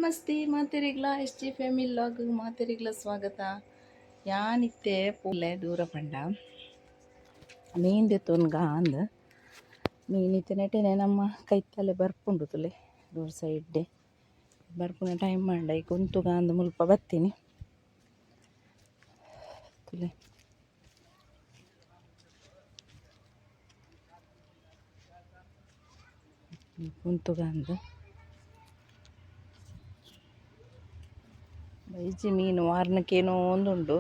ನಮಸ್ತೆ ಮಾತೆರೆಗ್ಲ S G family vlog ಮಾತೆರೆಗ್ಲ ಸ್ವಾಗತ. ಯಾನಿತ್ತೆ ಪೂಲೆ ದೂರ ಪಂಡ ಮೀನ್ ದೆತ್ತೊನ್ಗ ಅಂದ್ ಮೀನ್ ಇತ್ತೆ ನೆಟೆನೆ ನಮ್ಮ ಕೈತಲೆ ಬರ್ಪುಂಡು ತುಲೆ ರೋಡ್ ಸೈಡ್ ಬರ್ಪುನ ಟೈಮ್ ಆಂಡ ಐಕ್ ಉಂತುಗ ಅಂದ್ ಮುಲ್ಪ ಬತ್ತಿನಿ ತುಲೆ. ಉಂತುಗ ಅಂದ್ ಬೈಜಿ ಮೀನು ವಾರ್ನಕೇನೋ ಒಂದುಂಡು.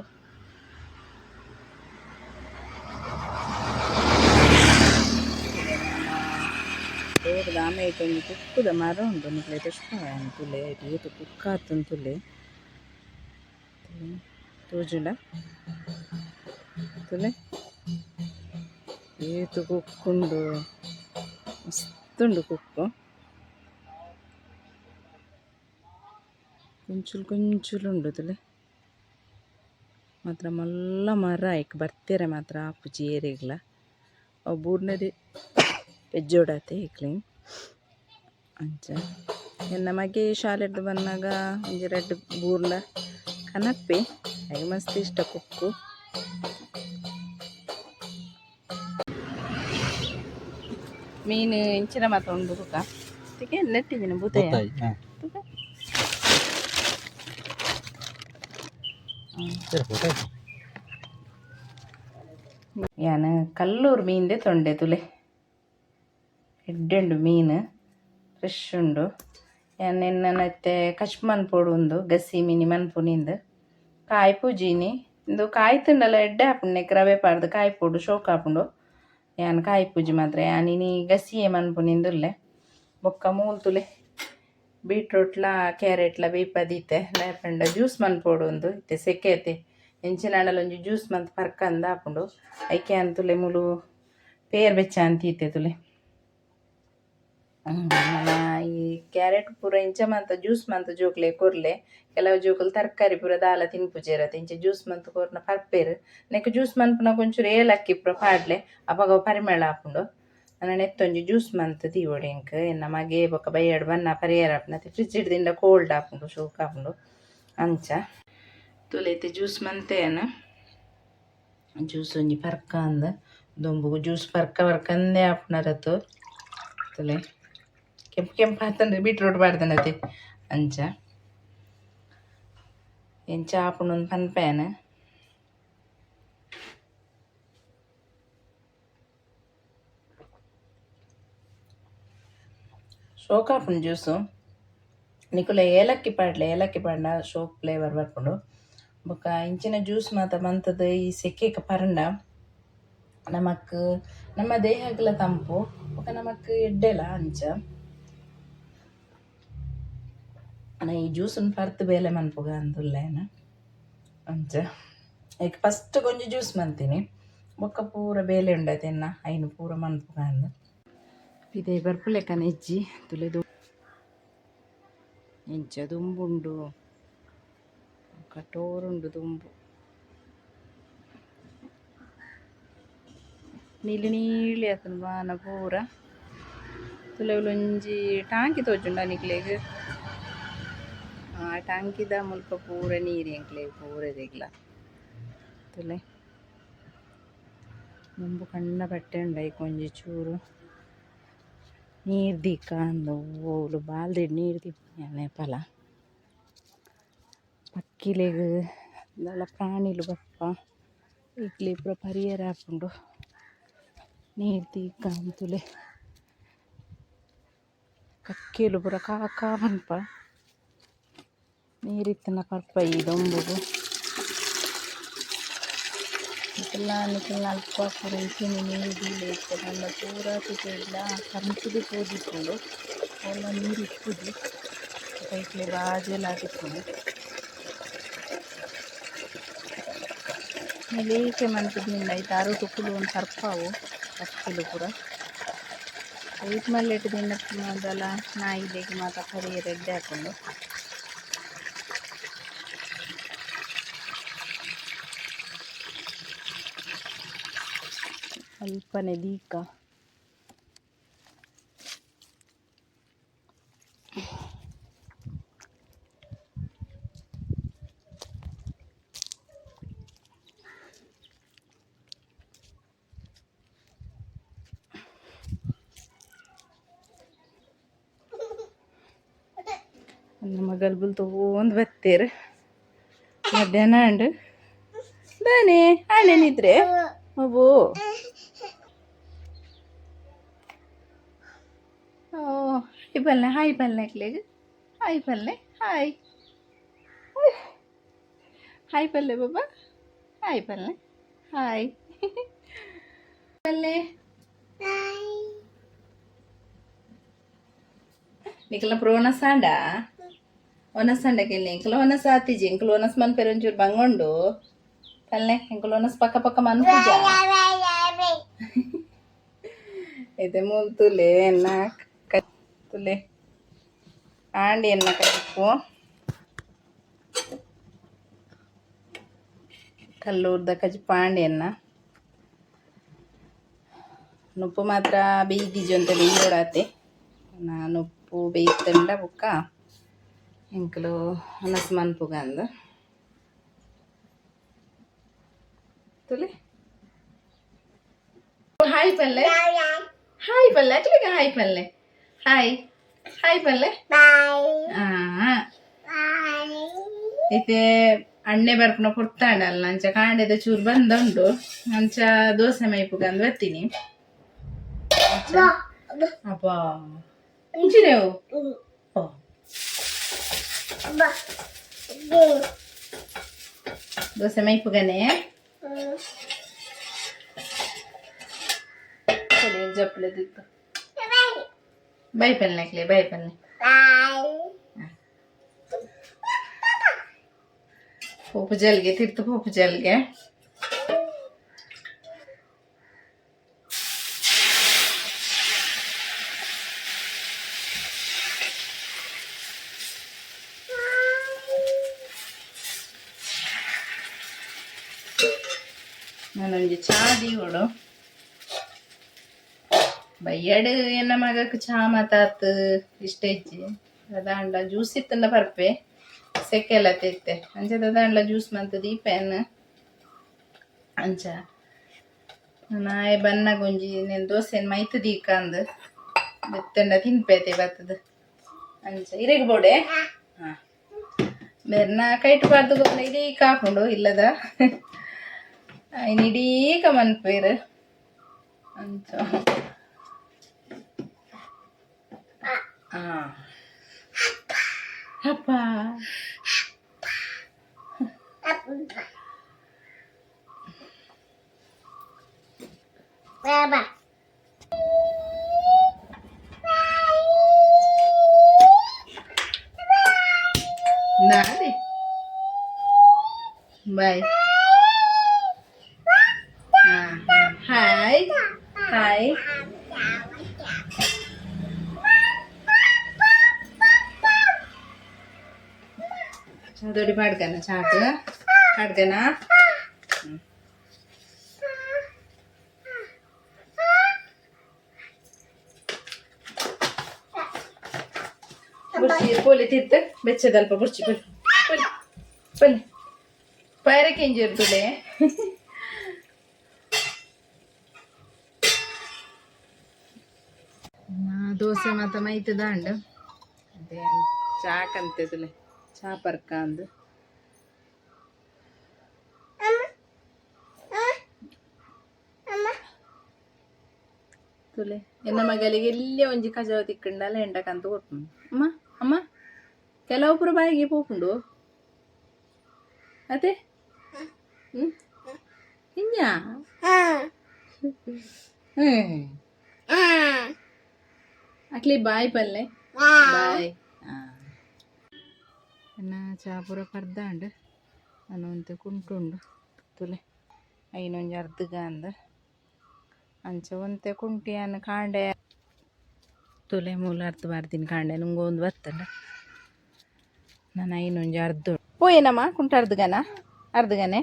ರೋಡ್ದ ಆಮೇಟ್ ಒಂಜಿ ಕುಕ್ಕುದ ಮರ ಉಂಡು ನಿಕ್ಲೆ ತೋಜ್ಪಾವೆ ಯಾನ್ ತೂಲೆ ಐಟ್ ಏತ್ ಕುಕ್ಕು ಆತುಂಡು ತೂಲೆ ತೋಜುಂಡ ತೂಲೆ ಏತ್ ಕುಕ್ಕು ಉಂಡು ಮಸ್ತ್ ಉಂಡು ಕುಕ್ಕು ಕೊಂಚುಲು ಕೊಂಚುಲು ಉಂಡು ತೂಲೆ ಮಾತ್ರ ಮಲ್ಲ ಮರ ಐಕ್ ಬರ್ತೆರೆ ಮಾತ್ರ ಆಪುಜಿ ಏರೆಗ್ಲ ಅವು ಬೂರ್ನದೆ ಪೆಜ್ಜೊಡಾತೆ ಐಕ್ಲೆನ್ ಅಂಚ ಎನ್ನ ಮಗೆ ಶಾಲೆಡ್ದ್ ಬನ್ನಗ ಒಂಜಿ ರಡ್ಡ್ ಬೂರ್ಂಡ ಕನಪ್ಪೆ ಐಕ್ ಮಸ್ತ್ ಇಷ್ಟ ಕುಕ್ಕು. ಮೀನು ಇಂಚಿನ ಮಾತ ಉಂಡು ಬೊಕ ನೆಟ್ಟಿಜಿನ ಬೂತಾಯ ಬೂತಾಯಿ. ಯಾನ್ ಕಲ್ಲೂರು ಮೀನ್ ದೆತೊಂಡೆ ತೂಲೆ ಎಡ್ಡೆ ಉಂಡು ಮೀನು ಫ್ರೆಶ್ ಉಂಡು. ಯಾನ್ ಎನ್ನನ ಇತ್ತೆ ಕಚ್ ಮನ್ಪೊಡು ಉಂದು ಗಸಿ ಮಿನಿ ಮನ್ಪುನಿಂದು ಕಾಯಿ ಪೂಜಿನಿ ಇಂದು ಕಾಯಿ ತಿಂಡಲ ಎಡ್ಡೆ ಆಪುಂಡು ನೆಕ್ ರವೆ ಪಾಡ್ದು ಕಾಯಿ ಪೋಡು ಶೋಕ್ ಆಪುಂಡು. ಯಾನ್ ಕಾಯಿ ಪೂಜಿ ಮಾತ್ರ ಯಾನ್ ಇನಿ ಗಸಿಯೇ ಮನ್ಪುನಿಂದುಲ್ಲೆ. ಬೊಕ್ಕ ಮೂಲು ತೂಲೆ ಬೀಟ್ರೂಟ್ಲ ಕ್ಯಾರೆಟ್ಲ ಬೇಯ್ಪಾದೀತೆ ದಾಯೆ ಪಂಡ ಜ್ಯೂಸ್ ಮನ್ಪೊಡು ಉಂದು ಇತ್ತೆ ಸೆಕೆ ಅತೆ ಎಂಚಿನಾಂಡಲ ಒಂಜಿ ಜ್ಯೂಸ್ ಮಂತ್ ಪರ್ಕಂದ್ ಆಪುಂಡು. ಐಕೆ ಯಾನ್ ತೂಲೆ ಮೂಲು ಪೇರ್ ಬೆಚ್ಚ ಅಂತೀತೆ ತೂಲೆ. ನನ ಈ ಕ್ಯಾರೆಟ್ ಪೂರ ಇಂಚ ಮಾತ ಜ್ಯೂಸ್ ಮಂತ್ ಜೋಕ್ಲೆಗ್ ಕೊರ್ಲೆ. ಕೆಲವು ಜೋಕುಲು ತರಕಾರಿ ಪೂರ ದಾಲ ತಿನ್ಪುಜೆರ್ ಇಂಚ ಜ್ಯೂಸ್ ಮಂತ್ ಕೊರ್ನ ಪರ್ಪೆರ್. ನೆಕ್ ಜ್ಯೂಸ್ ಮನ್ಪುನಗ ಒಂಚೂರು ಏಲಕ್ಕಿ ಪೂರ ಪಾಡ್ಲೆ ಅಪಗ ಪರಿಮಳ ಆಪುಂಡು. ನನ ನೆತ್ತೊಂಜಿ ಜ್ಯೂಸ್ ಮಂತ್ ದೀವೊಡು ಎಂಕ್ ಎನ್ನ ಮಗೆ ಬೊಕ ಬಯ್ಯಡ್ ಬನ್ನ ಪರಿಯೆರೆ ಆಪುಂಡು ಅತೆ ಫ್ರಿಜ್ ಡ್ ದೀಂಡ ಕೋಲ್ಡ್ ಆಪುಂಡು ಶೋಕ್ ಆಪುಂಡು ಅಂಚ. ತೂಲೆ ಇತ್ತೆ ಜ್ಯೂಸ್ ಮಂತೆ ಯಾನ್ ಜ್ಯೂಸ್ ಒಂಜಿ ಪರ್ಕ ಅಂದ್ ದೊಂಬುಗು ಜ್ಯೂಸ್ ಪರ್ಕ ಪರ್ಕಂದೇ ಆಪುಂಡು ತೂಲೆ ಕೆಂಪು ಕೆಂಪು ಆತುಂಡು ಬೀಟ್ರೂಟ್ ಪಾಡ್ದನತೆ ಅಂಚ ಎಂಚ ಆಪುಂಡು ಪನ್ಪೆ ಯಾನ್. ಶೋಕ್ ಆಪುಂಡು ಜ್ಯೂಸು ನಿಕುಲೆ ಏಲಕ್ಕಿ ಪಾಡ್ಲೆ ಏಲಕ್ಕಿ ಪಾಡ್ಂಡ ಶೋಕ್ ಫ್ಲೇವರ್ ಬರ್ಪುಂಡು. ಬೊಕ ಇಂಚಿನ ಜ್ಯೂಸ್ ಮಾತ ಮಂತುದು ಈ ಸೆಕೆಕ್ ಪರ್ಂಡ ನಮಕ್ ನಮ್ಮ ದೇಹಗ್ಲ ತಂಪು ಬೊಕ ನಮಕ್ ಎಡ್ಡೆಲ ಅಂಚ. ಆಂಡ ಈ ಜ್ಯೂಸ್ ನ್ ಪರ್ತ್ ಬೇಲೆ ಮನ್ಪುಗ ಅಂದುಲ್ಲೆ ಯಾನ್ ಅಂಚ ಐಕ್ ಫಸ್ಟ್ ಒಂಜಿ ಜ್ಯೂಸ್ ಮಂತಿನಿ ಬೊಕ ಪೂರ ಬೇಲೆ ಉಂಡತೆ ಎನ್ನ ಐನ್ ಪೂರ ಮನ್ಪುಗ ಅಂದ್. ಪಿದಯಿ ಬರ್ಪುಲೆಕನೆ ಇಜ್ಜಿ ತೂಲೆ ಎಂಚ ದುಂಬುಂಡು ಕಟೋರುಂಡು ದುಂಬು. ನೀಲಿ ನೀಲಿ ಆತುಂಡು ಬಾನ ಪೂರ ತೂಲೆ ಒಂಜಿ ಟಾಂಕಿ ತೋಜುಂಡ ನಿಕ್ಲೆಗ್ ಆ ಟಾಂಕಿದ ಮುಲ್ಪ ಪೂರ ನೀರ್ ಎಂಕ್ಲೆಗ್ ಪೂರೆರೆಗ್ಲ ತೂಲೆ ದುಂಬು ಕಂಡ ಪಟ್ಟೆ ಉಂಡು ಐಕ್ ಒಂಜಿ ಚೂರು ನೀರ್ ದೀಕ ಅಂದ್ ಓಲು ಬಾಲ್ದಿಡ್ ನೀರ್ ದೀಪುನಿ ಯಾನ್ ಏಪಲ. ಪಕ್ಕಿಲೆಗ್ ದಾಲ ಪ್ರಾಣಿಲು ಬರ್ಪ ಐಕ್ಲೆಗ್ ಪೂರ ಪರಿಯೆರೆ ಆಪುಂಡು ನೀರ್ ದೀಕ ತೂಲೆ ಕಕ್ಕೆಲು ಪೂರ ಕಾ ಕಾ ಪನ್ಪ ನೀರ್ ಇತ್ತ್ಂಡ ಪರ್ಪ ಈ ದೊಂಬುಗು. ನಿಕಲ್ನ ಅಲ್ಪ ಪೂರ ಇಂಚೆನೆ ನೀರ್ ದೀಲೆ ಇತ್ತೆ ಪಂಡ ಪೂರ ತುದೆಡ್ಲ ಕಂತುದು ಪೋದಿಪ್ಪುಂಡು ಓಲ ನೀರ್ ಇಪ್ಪುಜಿ ಐಕ್ಲೆ ಬಾಜೆಲ್ ಆದಿಪ್ಪುಂಡು. ನಿಲೀಕೆ ಮಂತುದು ಐತ ಅರುಟು ಕುಲೋಂದು ಪರ್ಪಾವು ಪಕ್ಕಿಲು ಪೂರ. ಐಟ್ ಮಲ್ಲೆಟ್ ದೀಂಡ ದಾಲ ನಾಯಿಲೆಗ್ ಮಾತ ಪರಿಯೆರೆ ಎಡ್ಡೆ ಆಪುಂಡು. ಅಲ್ಪನೆ ದೀಕ. ನನ್ನ ಮಗಲ್ ಬುಲ್ ಬತ್ತೇರು ಮಧ್ಯಾಹ್ನ ಅಂಡು ದಾನೆ ಆಂಡೇನಿದ್ರೆ ಒಬ್ಬೋ ಓ ಹಾಯ್ ಬಲ್ಲೆ ಹಾಯ್ ಬಲ್ಲೆ ಅಕ್ಲೆಗ್ ಹಾಯ್ ಬಲ್ಲೆ ಹಾಯ್ ಹಾಯ್ ಪಲ್ಲೆ ಬಾಬಾ ಹಾಯ್ ಪಲ್ಲೆ ಹಾಯ್ ಪಲ್ಲೆ ನಿಖಲ ಪ್ರೋನಸಾಂಡ ಒನಸಂಡ ಕೆಲ್ಲಿ ಎಂಕುಲು ಒನಸ ಆತಿಜಿ ಎಂಕುಲು ಒನಸ್ ಮನ್ಪೆರ್ ಒಂಚೂರು ಬಂಗುಂಡು ಪಲ್ಲೆ ಎಂಕುಲು ಒನಸ್ ಪಕ್ಕ ಪಕ್ಕ ಮನ್ಪುಜ ಇದೆ ಮೂಲು ತುಲೆ ಎನ್ನ ತುಲೆ ಆಂಡಿ ಎನ್ನ ಕಜಿಪ್ಪು ಕಲ್ಲೂರ್ದ ಕಜಿಪ್ಪು ಆಂಡಿ ಎನ್ನ ನುಪ್ಪು ಮಾತ್ರ ಬೇಯ್ದಿಜಿ ಅಂತ ಬೇಯ್ಯೋಡಾತೆ ನಾ ನುಪ್ಪು ಬೇಯ್ತಂಡ ಬುಕ್ಕ ಎಂಕುಲು ಒನಸ್ ಮನ್ಪುಗ ಅಂದ್ ತುಲೆ ಹಾಯ್ ಪಲ್ಲೆ ಹಾಯ್ ಪಲ್ಲೆ ಅಕ್ಲಿಗ ಹಾಯ್ ಪಲ್ಲೆ ಹಾಯ್ ಹಾಯ್ ಪಲ್ಲೆ ಇತ್ತೆ ಅಣ್ಣೆ ಬರ್ಪುನ ಪೊರ್ತಾಂಡಲ್ಲ ಅಂಚ ಕಾಂಡೆದ ಚೂರು ಬಂದುಂಡು ಅಂಚ ದೋಸೆ ಮೈಪುಗಂದು ಬರ್ತೀನಿ ಅಬ್ಬಾ ಇಂಚಿನೇವು ದೋಸೆ ಮೈಪುಗನೆ ಜಪ್ಪಲೆದಿತ್ತು ಬಾಯ್ ಪಲ್ಲೆ ಹಾಕ್ಲಿ ಬಾಯ್ ಪಲ್ಲೆ ಪೋಪು ಜಲ್ಗೆ ತಿರ್ತು ಪೋಪು ಜಲ್ಗೆ ನಾನೊಂಜಿ ಚಾ ದೀವೊಡು ಬಯ್ಯಡ್ ಎನ್ನ ಮಗಕ್ ಚಾ ಮಾತಾತ್ ಇಷ್ಟ ಇಜ್ಜಿ ಅದಾಂಡ ಜ್ಯೂಸ್ ಇತ್ತಂಡ ಪರ್ಪೆ ಸೆಕೆಲ ತೆತ್ತೆ ಅಂಚ ದಾಂಡ್ಲ ಜ್ಯೂಸ್ ಮಂತ್ ದೀಪೆನ್ ಅಂಚ ನಾಯೆ ಬನ್ನಗ ಒಂಜಿ ನೆನ್ ದೋಸೆನ್ ಮೈತ್ ದೀಕಂದ್ ಬೆತ್ತಂಡ ತಿನ್ಪೇತೆ ಬತ್ತದ ಅಂಚ ಇರೆಗ್ ಬೋಡೆ ಹಾ ಬೆರ್ನ ಕೈಟ್ ಪಾಡ್ದು ಗೊಲ್ಲ ಇಡೀ ಕಾಪುಂಡು ಇಲ್ಲದ ಐನ್ ಇಡೀಕ ಮನ್ಪೇರು ಅಂಚ ಅಪ್ಪ ನಾಳೆ ಬಾಯ್ ಹಾಯ್ ಹಾಯ್ ಚಾದೊಡಿ ಪಾಡ್ಗನ ಚಾಕ್ ಪಾಡ್ಗನ ಬುರ್ಚಿ ಪೋಲಿ ತಿತ್ತು ಬೆಚ್ಚದಲ್ಪ ಬುರ್ಚಿ ಪೊಲಿ ಪೊಲಿ ಪೊಲಿ ಪೈರಕ್ಕೆ ಇಂಜಿರ್ತದೆ ದೋಸೆ ಮಾತ ಮೈತದಾಂಡ್ ಅದೇ ಚಾಕ್ ಅಂತೆದುಲೆ ಚಾ ಪರ್ಕ ಅಂದ್ ತುಲೆ ಎನ್ನ ಮಗಲಿಗೆ ಎಲ್ಲಿ ಒಂಜಿ ಕಜಾವ ತಿಕ್ಕಂಡಲ ಎಂಡಕಂತ ಕೊರ್ಪುಂಡು ಅಮ್ಮ ಅಮ್ಮ ಕೆಲವು ಪೂರ ಬಾಯಿಗೆ ಪೋಪುಂಡು ಅದೇ ಹ್ಮ್ ಇഞ്ഞಾ ಹ್ಮ್ ಅಕ್ಲಿ ಬಾಯ್ ಪಲ್ಲೆ ಬಾಯ್ ಎನ್ನ ಚಾ ಪೂರ ಪರ್ದಾಂಡ್ ಅನೊಂತೆ ಕುಂಟುಂಡು ತುಲೆ ಐನೊಂಜಿ ಅರ್ಧಗ ಅಂದ್ ಅಂಚ ಒಂತೆ ಕುಂಟಿ ಕಾಂಡೆ ತುಲೆ ಮೂಲ ಅರ್ಧ ಬಾರ್ದಿನ ಕಾಂಡೆ ನುಂಗೊಂದು ಬತ್ತಂಡ ನಾನು ಐನೊಂಜಿ ಅರ್ಧ ಪೋಯೇನಮ್ಮ ಕುಂಟು ಅರ್ಧಗನ ಅರ್ಧಗನೆ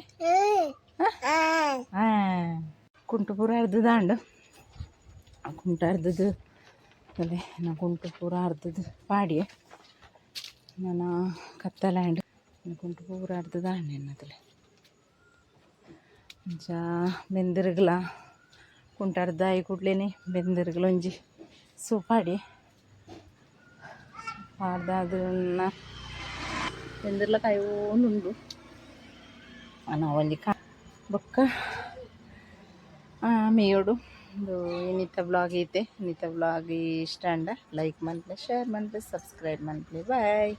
ಕುಂಟು ಪೂರ ಅರ್ಧದಾಂಡು ಕುಂಟು ಅರ್ಧದ ತುಲೆ ನಾ ಕುಂಟು ಪೂರ ಅರ್ಧದ ಪಾಡಿಯೆ ನಾನು ಕತ್ತಲಾಂಡ್ ಕುಂಟು ಪೂರ ಅರ್ಧದಾಂಡ್ ಎನ್ನತಲೆ ಅಂಚ ಬೆಂದಿರ್ಗಲ ಕುಂಟು ಅರ್ಧ ಆಯಿ ಕೂಡ್ಲೇನೆ ಬೆಂದಿರ್ಗಲ ಒಂಜಿ ಸೂಪಾಡಿ. ಪಾಡ್ದಾದ್ ಬೆಂದಿರ್ಲ ಕಾಯೋಂದುಂಡು. ಒಂಜಿ ಬೊಕ್ಕ ಮೇಯೋಡು. ಉಂದು ಇನಿತ ವ್ಲಾಗ್ ಈತೆ. ಇನಿತ ವ್ಲಾಗ್ ಇಷ್ಟ ಆಂಡ ಲೈಕ್ ಮನ್ಪುಲೆ, ಶೇರ್ ಮನ್ಪುಲೆ, ಸಬ್ಸ್ಕ್ರೈಬ್ ಮನ್ಪುಲೆ. ಬಾಯ್.